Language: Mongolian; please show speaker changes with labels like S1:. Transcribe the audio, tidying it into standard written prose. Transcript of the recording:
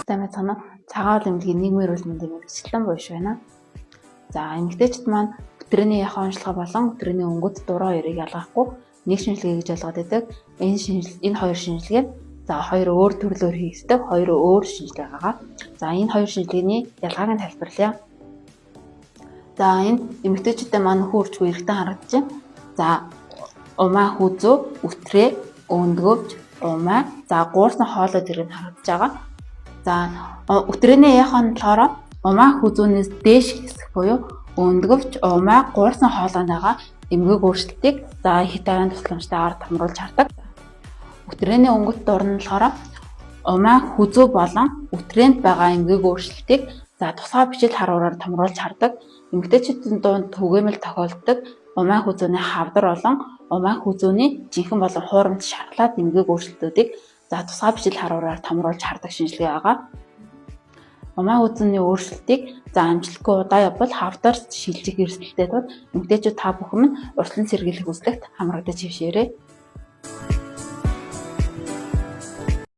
S1: Сайн байцгаана уу? Цагаан эмнэлгийн нийгмийн эрүүл мэндийн мэргэжилтэн буйш байна. За, эмэгтэйчүүд маань өтрөөний яхан онцлогоо болон өтрөөний өнгөт дураа хоёрыг ялгахгүй нэг шинжилгээ гэж ойлгоод байдаг. Энэ хоёр шинжилгээ за хоёр өөр төрлөөр хийгддэг, хоёр өөр шинжилгээ байгаа. За, энэ хоёр шинжилгээний ялгааг нь тайлбарлая. За, энэ эмэгтэйчүүдэд маань нөхөн үржгүй эргэтэн харагдаж байна. За, умаа хүзүү, үтрээ, өндгөвч, умаа, за гуурсан хоолой зэрэг нь харагдаж байгаа. За, үтрээний яхан нь болохоор умаа хүзүүнээс дээш хэсэг буюу өндгөвч, умаа, гуурсан хоолойныхоо эмгэг өөрчлөлтийг за хэт авиан тусламжтайгаар томруулж хардаг. Үтрээний өнгөт дур нь болохоор умаа хүзүү болон үтрээнд байгаа эмгэг өөрчлөлтийг за тусгай бичил харуураар томруулж хардаг. Эмэгтэйчүүдийн дунд түгээмэл тохиолддог умаа хүзүүний хавдар болон умаа хүзүүний жинхэнэ болон хуурамч шархлаад эмгэг өөрчлөлтүүдийг за тусгай бичил харуураар томруулж хардаг шинжилгээ байгаа. Умаа хүзүүний өөрчлөлтийг за амжилтгүй удаа явбал хавдар шилжих эрсдэлтэй тул эмэгтэйчүүд та бүхэн минь урьдчилан сэргийлэх үзлэгт хамрагдаж хэвшээрэй.